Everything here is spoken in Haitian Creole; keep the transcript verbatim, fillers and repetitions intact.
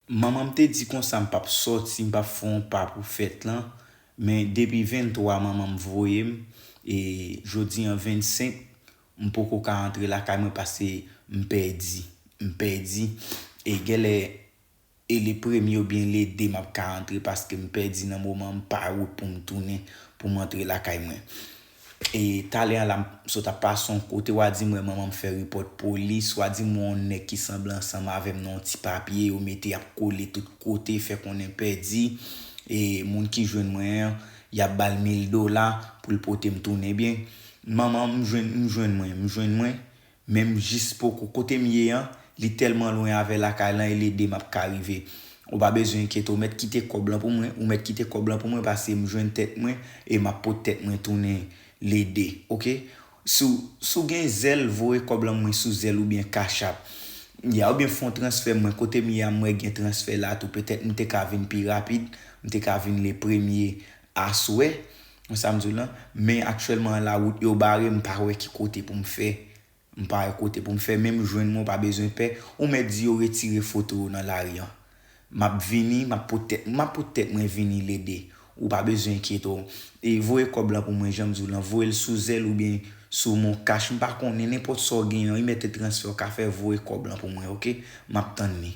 Manman m te di konsa m p ap sòti, m p ap fè yon pa pou fèt lan, men depi venntwa manman m voye m, e jodi an vennsenk, m poko ka antre lakay mwen paske m pèdi, m pèdi, e genlè e le premye oubyen le de m ap ka antre paske m pèdi nan moman m pa wout pou m tounen pou m antre lakay mwen. E talè an la m sot ap pase yon kote, w a di m wè manman m fè repòt polis, w a di m wè yon nèg ki sanble ansanm avè m nan yon ti papye yo mete, y ap kole tout kote, fè konnen pèdi. E moun ki jwenn mwen an, y ap ba l mil dola pou l pote m tounen byen. Manman m jwenn, m jwenn mwen, m jwenn mwen, men m jis poko, kote m ye an, li tèlman lwen avè lakay lan e le de m ap ka rive. Ou pa bezwen enkyete, ou mèt kite kòb lan pou mwen, ou mèt kite kòb lan pou mwen paske m jwenn tèt mwen e m ap pot tèt mwen tounen le de, oke? Si w, si w gen Zelle, voye kòb lan mwen sou Zelle oubyen Cash App. Ya, oubyen fè yon transfè mwen, kote m ye a, m wè gen transfè la tou, petèt m te ka vin pi rapid, m te ka vin le premye aswè, ou sa m di w lan, men aktyèlman la wout yo bare, m pa wè ki kote pou m fè. M pa wè kote pou m fè, men m jwenn mwen, w pa bezwen pè. Ou mèt di yo retire foto yo nan lari an. M ap vini, m ap pot tèt, m ap pot tèt mwen vini le de. Ou pa bezwen enkyete w. E voye kòb lan pou mwen, jan m di w lan, voye l sou Zelle oubyen sou Mon Cash, m pa konnen, nenpòt sa w genyen, e mèt transfè w ka fè, voye kòb lan pou mwen, oke? M ap tann li.